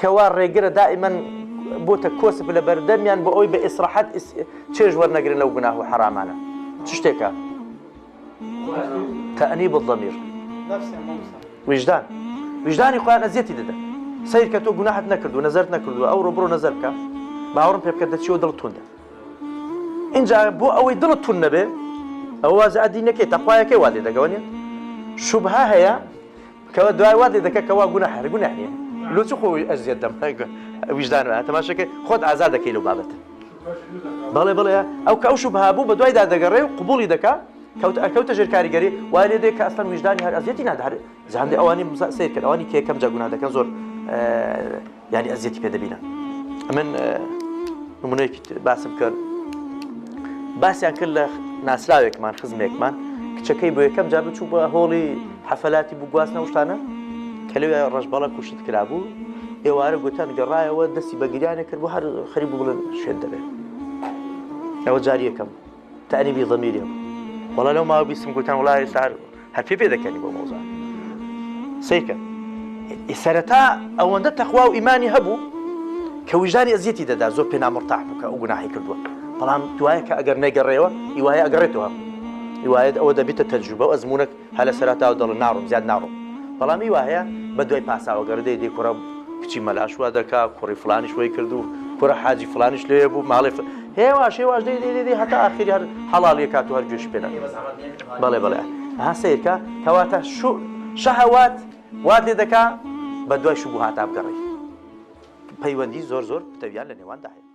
کەوا ڕێگرە دائیمەن بۆتە کۆسپ لە بەردەمیان بۆ ئەوەی بە ئیسراحەت چێژ وەرنەگرن لەو گوناه و حەرامانە چ شتێکە؟ تأنیب الضمیر ویژدان ویژدانی خۆیان ئەزیەتی دەدەن سەیر کە تۆ گوناحت نەکردو نەزەرت نەکردووە ئەوڕۆ بڕۆ نەزەر بکە باوەڕم پێ بکە دەچیەوە دڵت توندە ئینجا بۆ ئەوەی دڵت توند نەبێ ئەوە وازع دینەکەی تەخوایەکەی وا لێ دەگەوە نیە شوبهە هەیە کەوا دوای وات لێ دەکە کەوا گوناح هەر گوناح نیە لۆ چ خۆ ئەزیەت دەم ویژدان وایە تەماشەکەی خۆت ئازاد دەکەی لەو بابەتە بەڵێ بەڵێ ئەو کە ئەو شوبهە بوو بە دوایدا دەگەڕێ و قبوڵی دەکا کەوت ئەکەوتە ژێر کاریگەری وای لێ دێ کە ئەسڵەن ویژدانی هەر ئەزیەتی نادا هەر زاندێ ئەوانی سەیر کرد ئەوانی کە یەکەم جا گوناه دەکەن زۆر یانی ئەزیەتی پێ دەبینن من نمونەیەکی باسم کرد باسیان کرد لە ناسراوێکمان خزمێکمان کچەکەی بۆ یەکەم جار بچوو بە هۆڵی حەفەلاتی بوو گواستنەوە شتانە کە لەوێ ڕەشبەڵە کوشت کرابوو ئێوارە گوتان گەڕایەوە دەستی بە گریانێ کرد بۆ هەر خەریک بوو بڵێن شێت دەبێت ئەوە جاری یەکەم تەئنیبی ضمیری هەبوو وەڵا لەو ماوە بیستم گوتیان وەڵا ئێستا هەر هەر پێ پێ دەکەنی بۆ مەوزوع سەیرکە سەرەتا ئەوەندە تەخوا و ئیمانی هەبوو کە ویژدانی ئەزیەتی دەدا زۆر پێ نامرتاح بوو کە ئەو گوناحی کردووە بەڵام دوایە کە ئەگەر نەگەڕێەوە ئیوایە ئەگەڕێتەوە ئیوایەت ئەوە دەبێتە تەجروبە و ئەزمونەک هەر لە سەرەتاوە دەڵێ ناڕۆم زیاد ناڕۆم بەڵام ئی واهەیە بە دوای پاساوە گەڕێ دەی دەی کوڕە کچی مەلاش وا دەکا کوڕی فڵانیش وەی کرد و کوڕە حاجی فڵانیش لەوێ بوو ماڵێ ف... هێواش هێواش دەی دەی دەی هەتا ئاخیری هەر حەڵاڵی کات و هەر گوێشی پێ ناکات بەڵێ بەڵێ ها سەیرکە کەواتە شو شەهەوات وات لێ دەکا بە دوای شوبوهاتا بگەڕێی پەیوەندی زۆر زۆر پتەویان لە نێواندا هەیە.